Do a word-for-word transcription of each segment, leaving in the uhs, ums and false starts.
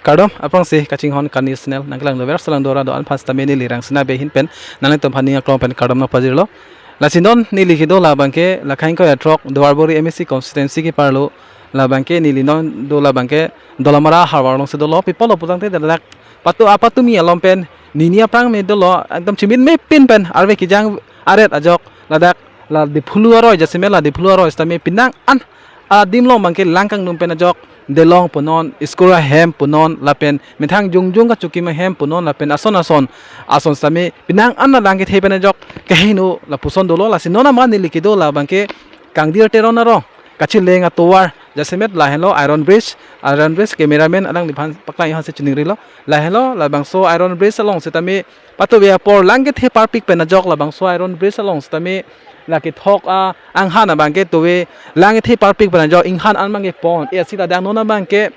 Kardom, aphrangsi kachinghon Ka News Channel nangkelang dover salang dora do-an aphan sitame neli Rangsina Bey ahin pen nanglitum aphan ning aklong pen kardom nangpajirlo. Lasi non neli kedo labangke la khaingkoi atrok Duarbori M A C constituency keparlo labangke neli non do labangke Dolamara havar alongsi dolo, pi apotlo pulotangte ladak patu apatumi along pen nini aphrang me dolo, ekdom chimin mepin pen arve kejang aret ajok ladak la Diphulu aroi, jasemet la Diphulu aroi sitame penang an adim along abangke lang kanglum pen ajok delong punon, school ahem punon lapen methang jongjong kachokim ahem punon lapen ason ason ason sitame penang an lang kethe pen ajok kehingno lapuson dolo. Lasi non amat neli kedo labangke Kangdir Teron arong kachileng atovar, jasemet lahenlo Iron Bridge, Iron Bridge cameraman alangliphan paklang-ik aphansi chiningrilo. Lahenlo labangso Iron Bridge along sitame patu apor lang kethe parpik pen ajok labangso Iron Bridge along sitame la kethok a anghan abangke tuve lang kethe parpik pen ajok inghan an abangke pon. E, si ladak non abangke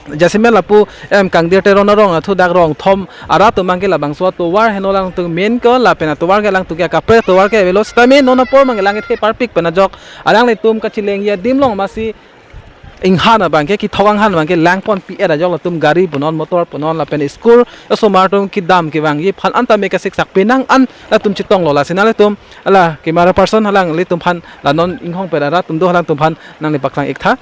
jasemet lapu em Kangdir Teron arong athu dak rong thom arat atum abangke labangso atovar henlo alangtum main ko lapen atovar ke alangtum ke kaprek atovar ke avelo sitame non apor abangke lang kethe parpik pen ajok alanglitum kachilengji adim along masi inghan abangke kethok anghan abangke lang ponpi-et ajok latum gari punon, motor punon lapen school osomar atum kedam kevangji aphan an tame kasiksak penang an latum chetonglo. Lasi nanglitum la camera person alanglitum aphan la non inghong pen arat atum do alangtum aphan nangli paklang-ik tha.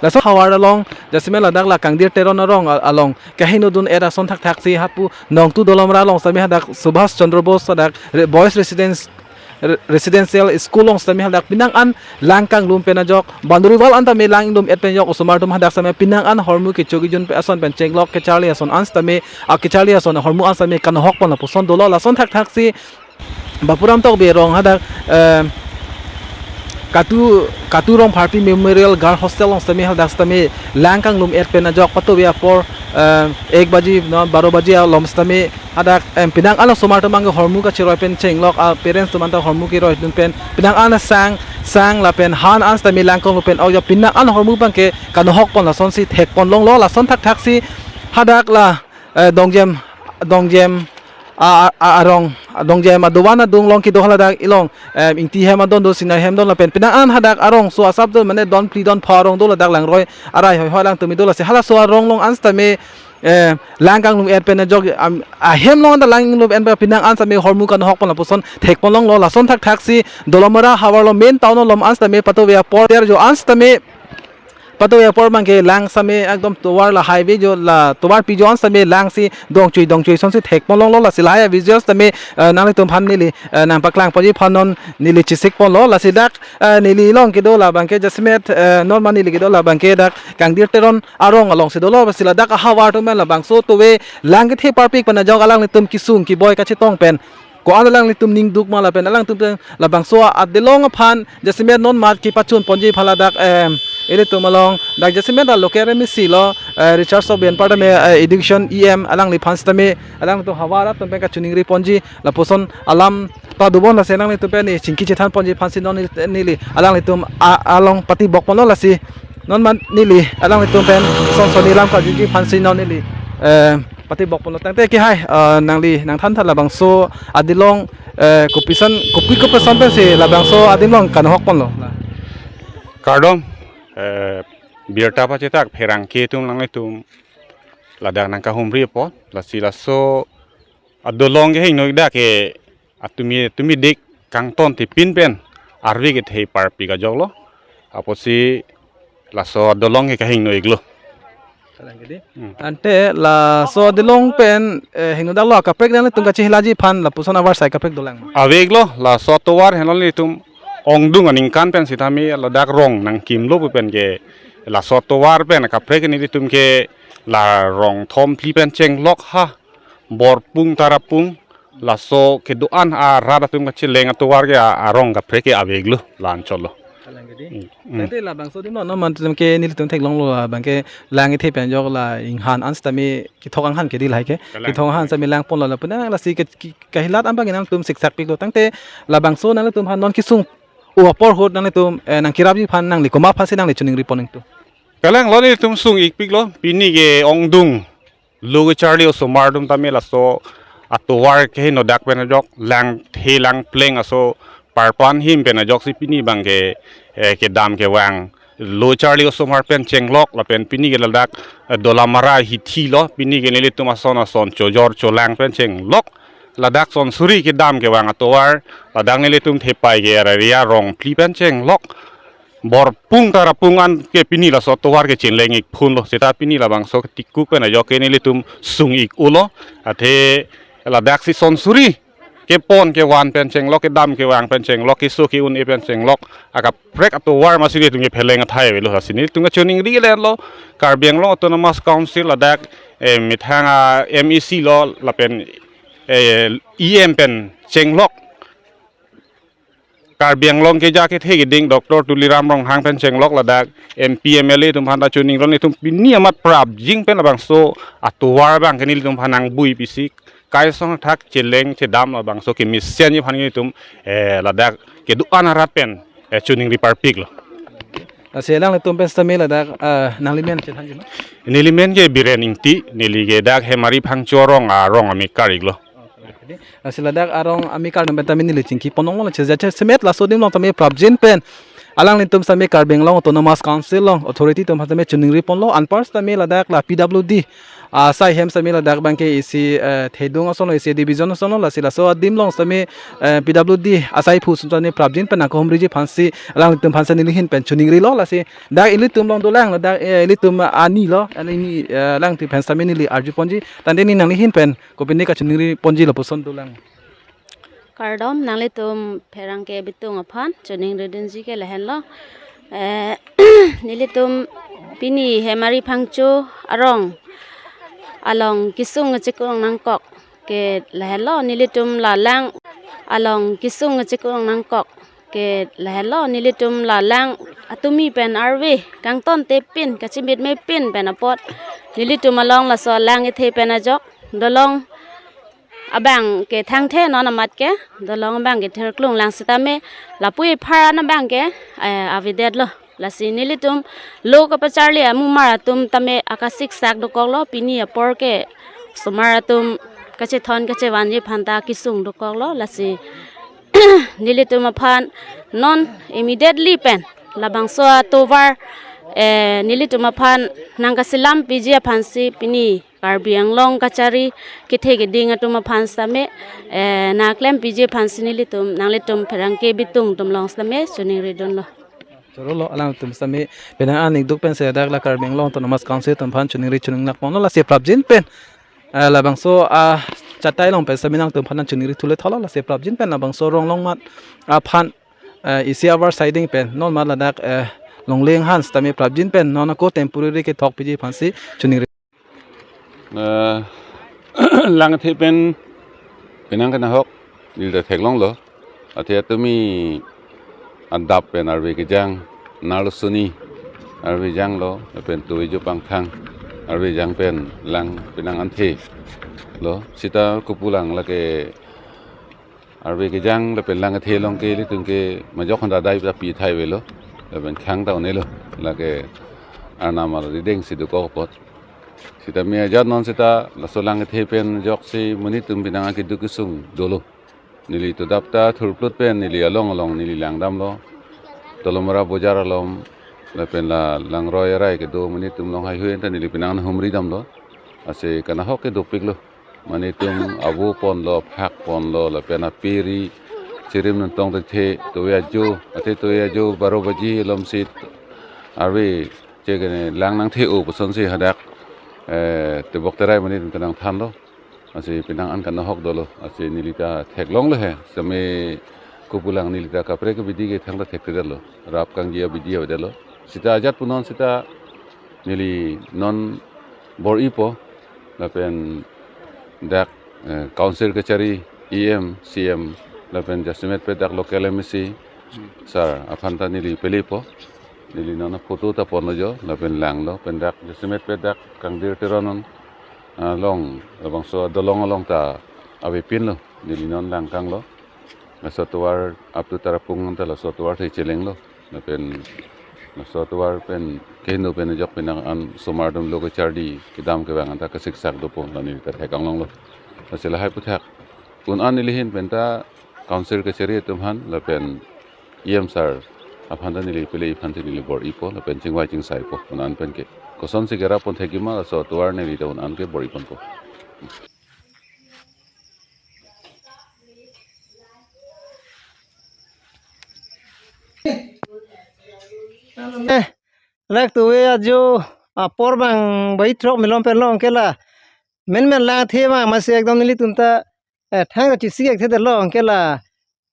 Laso havar along jasemet ladak la Kangdir Teron arong a-, along kehingno dun-et ason thakthaksi hapu Nongtu Dolamara along sitame hadak Subhas Chandra Bose hadak re-, Boys Residence re-, Residential School along sitame hadak penang an lang kanglum pen ajok boundary wall an tame lang inglum-et pen ajok osomar atum hadak sitame penang an ahormu kecho kejun pen ason pen chenglok kecharli ason an sitame, a kecharli ason ahormu an sitame kanohok pon lapuson dolo. Lason thakthaksi Bapuram Tokbi arong hadak, eh, Katu, Katu Rongpharpi Memorial Girl Hostel along sitame hadak sitame lang kanglum-et pen ajok patu apor, eh, ek baji non baro baji alom sitame hadak, em, penang an osomar atum abangke hormu kachiroi pen chenglok, a parents atum anta hormu keroi dun pen penang an sang sang lapen han an sitame lang kanglum pen ajok penang an hormu abangke kanohok pon lasonsi thek pon longlo. Lason thakthaksi hadak la, eh, Dongjem, Dongjem a, a, a, arong, Dongjem adovan adung along kedo haladak ilong, em, Ingti hem adon do, Sinai hem don lapen penang an hadak arongso asap do mane don phli don pho arong do ladak langroi arai hoihoi alangtum kedo. Lasi halaso arong along an sitame, eh, lang kanglum-et pen ajok, am, ahem along anta lang inglum-et pen penang an sitame hormu kanohok pon lapuson thek pon longlo. Lason thakthaksi Dolamara havar along main town along an sitame patu apor ter jo an sitame patu apor abangke lang sitame ekdom tovar la highway jo la tovar pi jo an sitame langsi dongchui dongchui asonsi thek pon longlo. Lasi lahai a-visuals sitame, eh, nanglitum aphan neli, eh, nangpaklang ponji aphan non neli chesik ponlo. Lasi dak, eh, neli along kedo labangke jasemet, eh, non amat neli kedo labangke dak Kangdir Teron arong alongsi dolo, lasi ladak ahavar atum pen labangso tuve lang kethe parpik pen ajok alanglitum kesung keboi kachetong pen ko-an alanglitum ning duk ma lapen alangtum pen labangso adelong aphan jasemet non amat kepachun ponji aphan ladak, em, ilitum along dak jasemet a local M A C lo, eh, Richard Sok Bienpar tame, eh, education E M alangliphan sitame alangtum havar atum pen kachiningri ponji lapuson alam padobom. Lasi alanglitum pen ne chingki chethan ponji aphansi non neli, neli alanglitum a-, along pati bok ponlo. Lasi non amat neli alanglitum pen son son alam kajiji aphansi non neli, eh, pati bok ponlo. Tangte ke hai, eh, nangli nangthan tha labangso adelong, eh, kopisan, kopi kopi ason pensi labangso adelong kanohok ponlo. Kardom, eh, birta pachethak pherangke atum, nanglitum ladak nangkahumri apot, lasi laso adolong kehingno ik dak ke atumi, atumi dik kangton tipin pen arve kethe parpik ajok lo. Apotsi laso adolong ke kehingno iklo. Kalang ke di. Hmm. Ante laso adolong pen, eh, hingno dak lo, kaprek nanglitum kachehelaji aphan lapuson avarsai kaprek dolang ma? Ave iklo, laso atovar henlo nelitum ongdung aningkan pen sitame ladak rong nangkimlo pu pen ke laso atovar pen kaprek nelitum ke la rong thom phli pen chenglok ha Borpung Tarapung, laso kedo-an arat atum kacheleng atovar ke a-, arong kaprek ke ave iklo, la-anchot lo. Kalang ke di. Hmm, hmm. Tangte labangso adim lo, non amat atum ke nelitum theklonglo labangke lang kethe pen ajok la inghan an sitame kethok anghan ke di lahai ke. Kalang. Kethok anghan sitame lang ponlo lapen lasi ke, ke, kahilat abang nangtum siksak piklo. Tangte labangso nanglitum aphan non kesung o apor ahut nanglitum, eh, nangkerapji aphan nangli komat aphansi nangli chiningri pon nangtum? Kalang, lo nelitum sung ik piklo, pini ke ongdung lo kecharli osomar atum tame laso atovar kehingno dak pen ajok lang the lang pleng aso parpan him pen ajoksi pini abangke, eh, kedam kevang lo charli osomar pen chenglok, lapen pini ke ladak, eh, Dolamara hithi lo, pini ke nelitum ason ason chojor cholang pen chenglok, ladak son suri kedam kevang atovar, ladak nelitum thepai ke area Rongphli pen chenglok, Borpung Tarapung an ke pini laso atovar ke chengleng ik phun lo, seta pini labangso ketikuk pen ajok ke nelitum sung ik ulo, athe ladak si son suri kepon kevan pen chenglok, kedam kevang pen chenglok, keso ke-un-e pen chenglok, akaprek atovar masi nelitum ke pheleng athai avelo, lasi nelitum kachoningri le lo, Karbi Anglong Autonomous Council ladak, eh, methang a M A C lo, lapen, eh, E M pen chenglok, Karbi Anglong keja kethe keding Doctor Tuliram Ronghang pen chenglok, ladak M P M L A atum aphan ta choningri lo, nelitum pini amat prapjin pen labangso atovar abang ke nelitum aphan nangbui pisi kaisong thak cheleng chedam labangso kemesen aphan nelitum, eh, ladak kedo-an arat pen, eh, choningri parpik lo. Lasi alanglitum pen sitame ladak, ah, nanglimen chethanji ma? Nelimen ke Biren Ingti, neli ke dak Hemari Phangcho arong, arong amekar ik lo. Lasi ladak arong amekar atum pen tame neli chingki pon longlo, lasi jasemet laso adim along tame prapjin pen alanglitum sitame Karbi Anglong Autonomous Council along authority atum aphan tame choningri ponlo, anpar sitame ladak la P W D asai hem sitame ladak abang ke isi, eh, thedung ason lo, isi division ason lo, lasi laso adim along sitame, eh, P W D asai phu sum sitame prapjin pen nangkehumriji aphansi alanglitum aphan si neli ahin pen choningri lo, lasi dak ilitum along dolang, ladak, eh, ilitum ani lo, ani ni, eh, alangtum aphan sitame neli arju ponji, tangte ne nangli ahin pen kopine kachoningri ponji lapuson dolang? Kardom, nanglitum pherangke bitung aphan choningri dunji ke lahenlo. Eh, nelitum pini Hemari Phangcho arong along kesung kachekong nangkok ke lahenlo, nelitum la lang along kesung kachekong nangkok ke lahenlo, nelitum la lang atumi pen arve kangtontepin, kachimitmepin pen apot nelitum along laso lang kethe pen ajok dolong abang ke thangthe, non amat ke dolong abang ke thirklung lang sitame lapu ephar an abang ke, eh, avedetlo. Lasi nelitum lo kapacharli amumar atum tame akasiksak dokoklo, pini apor ke osomar atum kachethon kachevanji aphan ta kesung dokoklo, lasi nelitum aphan non immediately pen labangso atovar, eh, nelitum aphan nangkasilam piji aphansi pini Karbi Anglong kachari kethe keding atum aphan sitame, eh, nangklem piji aphansi nelitum, nanglitum pherangke bitung atum along sitame choningri dunlo. Chorolo, alangtum sitame penang an ikduk pen si dak la Karbi Anglong Autonomous Council atum aphan choningri choninglak ponlo, lasi prapjin pen, eh, labangso, ah, chatai along pen sitame nangtum aphan choningri thule thalo, lasi prapjin pen labangso rong longmat aphan, eh, isi avar siding pen non mat ladak, eh, longleng han sitame prapjin pen non ako temporary kethok piji aphansi choningri. Eh, lang kethe pen penang kanahok neli ta theklonglo. Athe atumi adap pen arve kejang, narlo suni arve janglo, lapen toijo pangthang arve jang pen lang penang an thelo. Seta kopulang lake arve kejang lapen lang kethe along ke ilitum ke majok handa dai ta pi thai avelo, lapen khang ta un-elo, lake arnam arideng si dokok apot. Sitame ajat non seta laso lang kethe pen ajoksi monit atum penang akeduk kesung dolo. Neli todap ta thurplut pen neli along along neli langdamlo. Dolamara bojar along lapen la langroi arai kedo monit atum along haihui anta neli penang humri damlo. Lasi kanahok ke dopiklo. Monit atum avo ponlo, phak ponlo, lapen apiri chirim nangtong tangte toijo, athe toijo baro baji alom si arve che kene lang nangthe-o pusonsi hadak, eh, tebok terai monit atum kenangthanlo. Lasi penang an kanahok dolo. Lasi neli ta theklonglo he. Sitame kopulang neli ta kaprek abidi ke thangta thekthedetlo. Rap kangji abidi avedetlo. Seta ajat pu non seta neli non bor-ipo. Lapen dak, eh, council kachari, E M, C M, lapen jasemet pen dak local M A C sir aphan ta neli pelepo. Neli non photo ta ponlo jo, lapen langlo, pen dak jasemet pen dak Kangdir Teron along, labangso dolong along ta avepinlo, neli non langkanglo. Laso atovar up to Tarapung anta laso atovar thai chelenglo. Lapen laso atovar pen kehingno pen ajok penang an osomar atum lo kacharli kedam kevang anta kasiksak dopo, la neli ta theklonglonglo. Lasi lahai aphuthak un-an neli ahin pen ta council kachari atum aphan lapen E M sir Aphan ta neli pele aphan ta neli bor-ipo lapen chingvai chingsaipo un-an pen ke. Kosonsi kerap pon thekji ma laso atovar neli ta un-an ke bor-iponpo. Eh, lak tuve ajo apor bang bai throk milom pen long ke la. Menmen lang the bang masi ekdom nelitum ta, eh, thang kachisi-ik thedetlo ke la.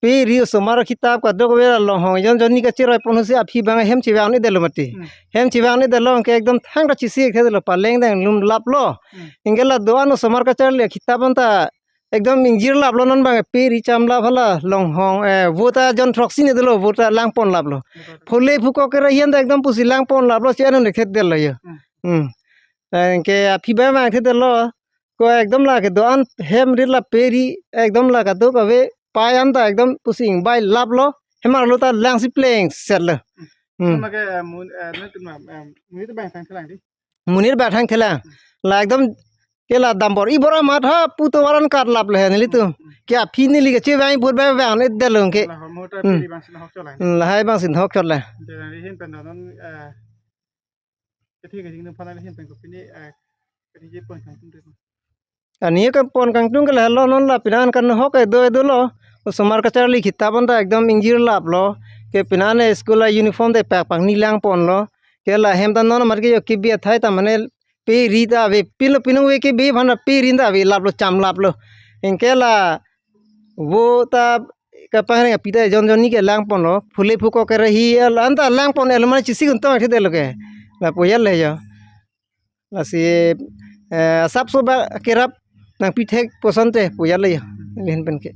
Pe ri osomar kitap kadokave la longhong jon jonni kacheroi pon husi aphi bang hem chevang-edetlo mati. Hmm. Hem chevang-edetlo ke ekdom thang kachisi-ik thedetlo, paleng deng lum laplo. Hmm. Anke la do-an osomar kacharli akitap anta ekdom ingjir laplo, non bang pe ri cham lap hala longhong, eh, vo ta jon throksi ne dolo, vo ta lang pon laplo. Vo ta. Phule phukok kere hian ta ekdom pusi lang pon laplo, si anun thedetlo yo. Hmm. Hmm. Anke aphi bang mang thedetlo. Ko ekdom la kedo-an hem ri la pe ri ekdom la kadokave pai anta ekdom pusi ingbai laplo. Hem arlo ta langsi plengsetlo. Hmm. Mama ke, eh, mun, eh, nelitum, eh, monit bang thang thelang di. Monit bang thang thelang. La ekdom ke la dambor-i bor amat ha pu tovar an kat laplo he nelitum. Hmm. Ke aphi neli kachevang-i put bang bang-edetlo ke. La ho mo ta Hmm. pe ri bangsi nahok chot lang. Hmm, lahai bangsi nahok chot lang. Jadi hin pen non, eh, Kethi kejing nung phan nangli hin pen kopine, eh, kethi je pon kangtung dei. Ani ke pon kangtung ke lahelo, non la pinan kan hok edo edo lo. Osomar kacharli kitap anta ekdom ingjir laplo. Ke pinan school a uniform ta pak pangni lang ponlo. Ke la hem ta non mar ke jo kebi athai ta mane pe ri ta ave, pilo pinung ve kebi aphan ta pe ri ta ave laplo, cham laplo. Anke la vo ta kapangreng api ta jon jonni ke lang ponlo, phule phukok kere hi el anta lang pon el mane chisi-ik un tong thedetlo ke. Lapu ya le yo. Lasi, eh, asapso ba kerap nangpi thekpo asonte pu ya le yo. Neli hin pen ke.